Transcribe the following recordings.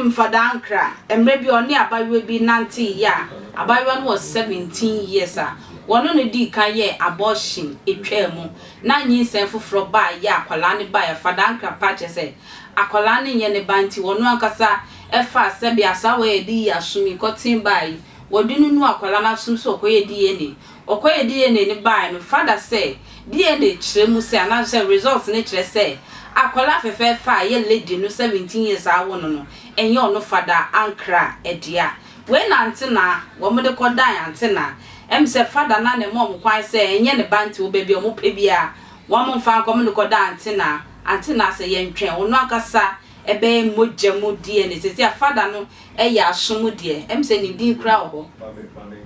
Wonim Fada Ankrah? Mmerɛ bi ɔne abayewa bi nanteeɛ a abayewa no wɔ 17 years a wɔne no dii kan yɛɛ abortion ɛtwaa mu na nyinsɛn foforɔ baeɛ a akwadaa no baeɛ Fada Ankrah pa kyerɛ sɛ akwadaa no nyɛ ne ba nti ɔno ankasa faa sɛbe asaawa a yɛde yi asom yi kɔtee baa yi wɔde no nuu akwadaa no asom sɛ ɔkɔyɛ DNA. Ɔkɔyɛɛ DNA no baeɛ no, Fada sɛ DNA kyerɛ mu sɛ anaasɛ results no kyerɛ sɛ akwadaa fɛfɛɛfɛ a ɛyɛ lady no 17 years a awo no no, ɛnyɛ ɔno Fada Ankrah dea. Wei na Antenaa, wɔde kɔdan Antenaa. Ɛm sɛ Fada no ara na ɛma wɔn kwan sɛ ɛnyɛ ne ba nti wɔ baabi a wɔpɛ biara wɔmfa nkɔ, wɔde kɔdan Antenaa. Antenaa sɛ yɛntwɛn, ɔno ankasa ɛbɛyɛ mogya mu DNA. Seesei a Fada no yɛ aso mu deɛ, ɛm sɛ ne din koraa wɔ hɔ.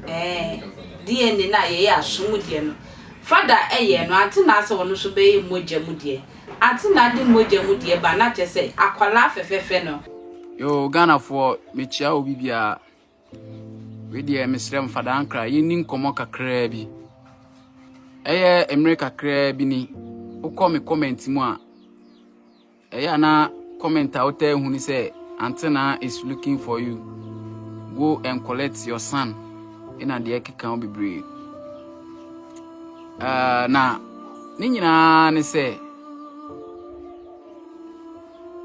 Ɛɛ, DNA no a yɛyɛ aso mu deɛ no, Fada yɛ no, ante na sɛ ɔno nso bɛyɛ mogya mu deɛ. Ante na de mogya mu deɛ ba na kyerɛ sɛ akwadaa fɛfɛɛfɛ no. Yoo Ghanafoɔ mekyia obi biara. Wei deɛ mesrɛ mo Fada Ankra yɛnni nkɔmmɔ kakraa bi. Ɛyɛ mmerɛ kakraa bi ni wokɔ me comment mu a Ɛyɛ a na comment a wotaa hu ne sɛ Antena is looking for you. Go and collect your son. Ɛna deɛ ɛkeka ho bebree. Uh, na ne nyinaa ne sɛ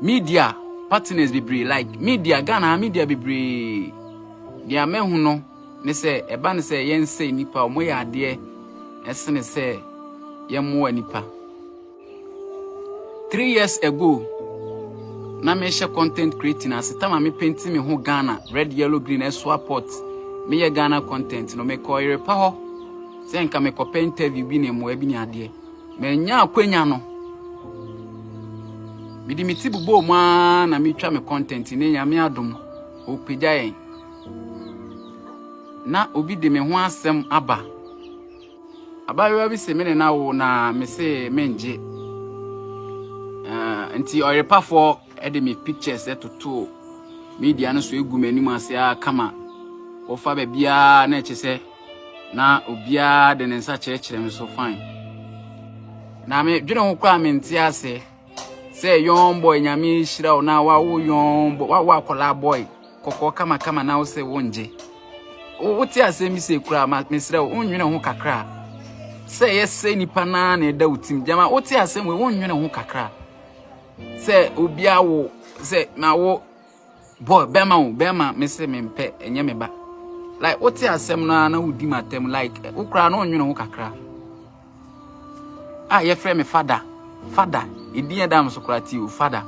media partners bebree like media Ghana media bebree deɛ mahu no ne sɛ ɛba ne sɛ yɛnsɛ nnipa wɔyɛ adeɛ ɛsene sɛ yɛmmoa nnipa. 3 years ago na mehyɛ content creating ase tama me painti me ho Ghana red yellow green ɛsoa pot meyɛ Ghana content no mekɔ yerepa hɔ sɛ nka mekɔpɛ interview bi ne mmoa bi ne adeɛ manya akwanya no mede me ti bobɔɔ mu ara na metwa me content ne nyame adom ɔpagya yɛn na obi de me ho asɛm aba Abaayewa bi se me ne no awo na me se mengye. Uh, nti ɔyerepafoɔ de me pictures totoo media no so egu m'anim ase a kama. Wɔfa baabiara na ɛkyɛ sɛ na obiara de ne nsa kyerɛkyerɛ me so fine. Na me dwene ho koraa mente ase sɛ young boy nyame hyira wo na wawo young boy wawo akwadaa boy kɔkɔɔ kamakama na wo sɛ wongye. Wote asɛm bi sei koraa ma mesrɛ wo wonnwene ho kakra sɛ ɛyɛ sɛ nipa naa na ɛda wo tim gyama wote asɛm wei wonnwene ho kakra sɛ obi awo sɛ na wo boy bɛrima wo bɛrima me se mempɛ ɛnyɛ me ba like wote asɛm no ara na wodi m'atɛm like wo koraa na wonnwene ho kakra A yɛfrɛ me fada fada edin ɛda me so koraa ti o fada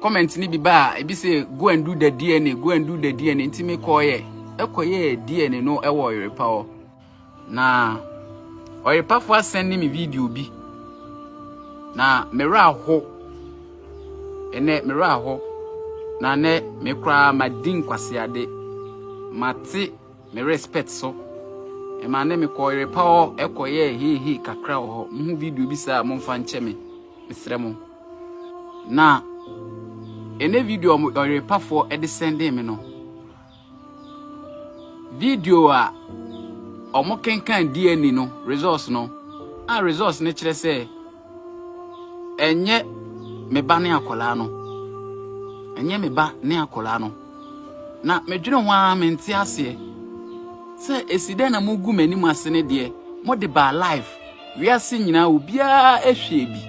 comment ni bi ba a ebi sɛ go and do the DNA go and do the DNA nti me kɔɔyɛ ɛkɔyɛ DNA no ɛwɔ ɔyerepa hɔ na ɔyerepafo asɛn ne me video bi na me werɛ aho ɛnɛ me werɛ aho na nɛ me koraa madi nkwaseade mate Me respect so. Ɛma ne mekɔɔ yerepa hɔ kɔyɛɛ heihei kakra wɔ hɔ. Mohu video bi saa a momfa nkyɛ me. Mesrɛ mo. Na ɛnɛ video a ɔyerepafoɔ de sɛndee me no, video a wɔn kenkan DNA no results no, a results no kyerɛ sɛ ɛnyɛ me ba ne akwadaa no, ɛnyɛ me ba ne akwadaa no. Na medwene ho ara mente aseɛ sɛ ɛsi dɛn na mogu m'anim ase ne deɛ mode baa live wiase nyinaa obiara ahwie bi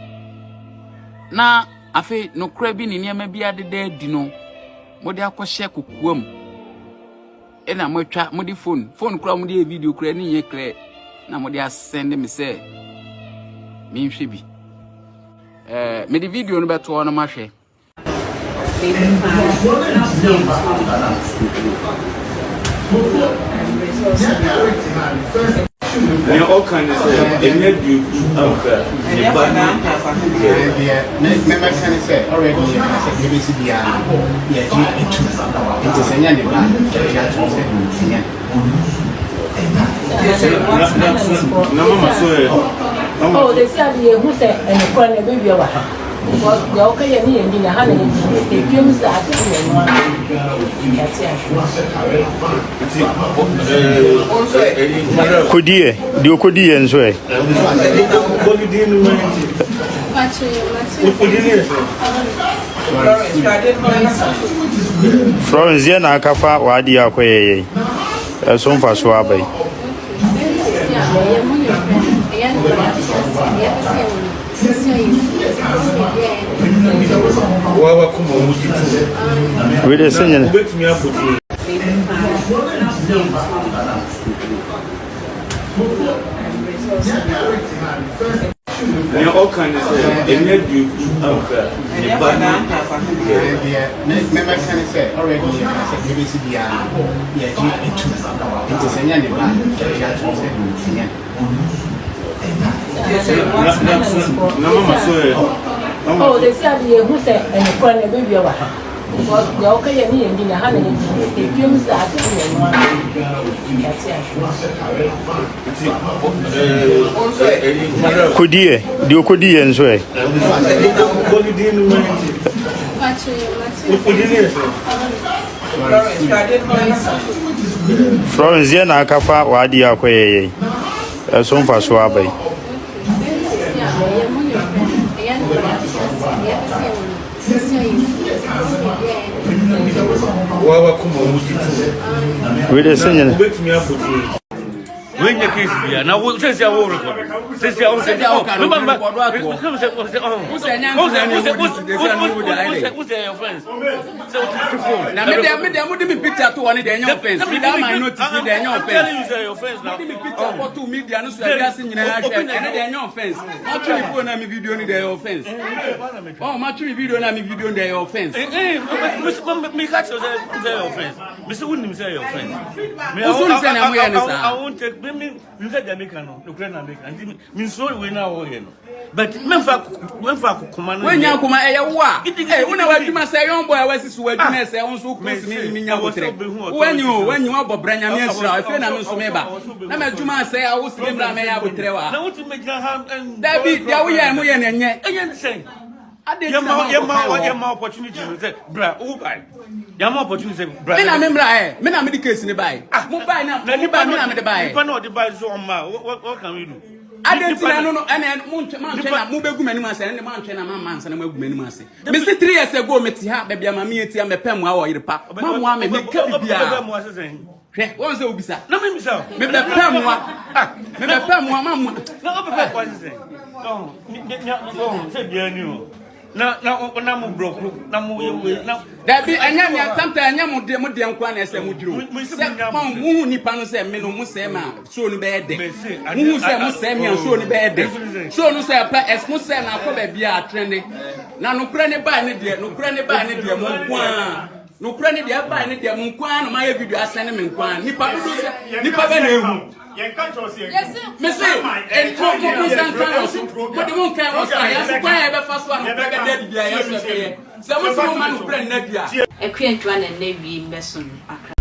na afei nokorɛ bi ne nneɛma bi adeda adi no mode akɔhyɛ kokoam ɛna moatwa mode phone phone koraa mode yɛ video koraa ne nyɛ clear na mode asɛnde me sɛ menhwɛ bi ɛɛ mede video no bɛto hɔ no mahwɛ. Nea ɔka ne sɛ ɛnyɛ duku ampa ne ba ne deɛ mɛmɛka ne sɛ already yɛka sɛ deɛ bɛsi biara yɛgye atu nti sɛ nyɛ ne ba yɛgye ato sɛ ɛnyɛ na mama so ɛ mama oh, they say yɛhu sɛ ɛnokorɛ no ɛbɛwia wɔ ha because deɛ woka yɛ ne yɛ ndi na ha na yɛdi ɛdwam sɛ ade yɛ no a yɛate aseɛ Kodiɛ, deɛ ɔkɔdiiɛ nso ɛ? Florence deɛ na aka fa w'adeɛ akɔyɛ yɛ yi ɛso mfasoɔ aba yi. Wei deɛ sɛ nyɛ. Nea ɔka ne sɛ ɛnyɛ duku amfa ne ba ne deɛ mɛmɛka ne sɛ already yɛka sɛ deɛ bɛsi biara no yɛgye atum nti sɛ nyɛ ne ba yɛgye atum sɛ ɛnyɛ na mama so ɛ Oh, they say you who say and the friend baby wa ha. Because the okay yɛ ne yɛn di na ha na yɛ di. Ebi mu sɛ ase ne yɛn no ano. Yɛate ase. Kodiɛ, deɛ ɔkɔdiiɛ nso ɛ? Florence deɛ na aka fa w'adeɛ akɔyɛ yɛ yi ɛso mfasoɔ aba yi. Wei deɛ sɛ nyɛ. Wei nyɛ case bia na wo sɛsi a wo record sɛsi a wo sɛ oh me ba mba sɛ sɛ sɛ oh wo sɛ wo sɛ wo sɛ wo sɛ your friends sɛ wo ti phone na me de me de mo de me picture to one de ɛnyɛ offense me da my notice de ɛnyɛ I'm telling offense you sɛ your friends now mo de me picture kɔ to media no so ɛbi ase nyinaa hwɛ ɛne de ɛnyɛ offense ma twe me phone na me video no de ɛyɛ offense oh ma twe me video na me video no de ɛyɛ offense eh eh me catch you sɛ sɛ your friends Me se wonim sɛ ɛyɛ offense. Me Wosu nim sɛ nea moyɛ ne saa. I won't take me me me sɛ deɛ meka no nokorɛ na meka nti me nsuro wei na wɔyɛ no. But memfa memfa akoma no. Wonya akoma ɛyɛ wo a. Eh wo na w'adwuma sɛ young boy a wasi so w'adwuma ɛsɛ wo nso wokɔ si me menya botrɛ. Woanyi o woanyi wabɔ bra nyame ahyira wo afei na me nso meba. Na m'adwuma asɛe a wo si me mmra mɛyɛ abotrɛ wa. Na wotumi bɛgyina ha. Dabi deɛ woyɛ mo yɛ no ɛnyɛ. Ɛnyɛ sɛn. Adɛn nti na yɛma moankɔkan wɔ hɔ? yɛma opportunity no sɛ bra wo bae yɛma opportunity sɛ bra Me na me mmra ɛ, me na mede case ne bae. Ah, Mo bae na mo bae me na mede bae. nipa na ɔde bae so ɔma what what can we do Adɛn nti na no no ɛna montwɛ mantwɛ na mobɛgu m'anim ase ɛne mantwɛ na mamma ansa na moagu m'anim ase. Mese 3 years ago mete ha baabi a maame ati a mɛpɛ mmoa wɔ yere pa. Moamoa me meka biribiara. Hwɛ wɔn sɛ wobisa. Na mebisa. Mebɛpɛ mmoa. Mebɛpɛ mmoa ma mmoa. Na wobɛpɛ mmoa sɛ sɛn? Sɛ biara ni o. Na na na mo brɔko na mo yɛ wei na. Dabi ɛnyɛ nea sometimes ɛnyɛ mo deɛ mo deɛ nkoa na ɛsɛ mo dwuro. Sɛ mo mo hu nipa no sɛ me no mo sɛ ma show no bɛyɛ dɛ. Mo hu sɛ mo sɛ me a show no bɛyɛ dɛ. Show no sɛ ɛpɛ ɛs mo sɛ na akɔ baabi a atrɛnde. Na nokorɛ ne baa ne deɛ nokorɛ ne baa ne deɛ mo nkoa. Nokorɛ ne deɛ ɛbae ne deɛ mo nko ara na moayɛ video asɛne me nko ara nipa dodo sɛ nipa bɛ na ehu mese nko mo mo nsa nka wɔ so mo de mo nka wɔ so a yɛn so kwan a yɛbɛfa so a nokorɛ bɛda adi biara yɛn so yɛbɛyɛ sɛ mo se mo ma nokorɛ nna di a. Akua Antwa na nnɛ wiem bɛso no akra.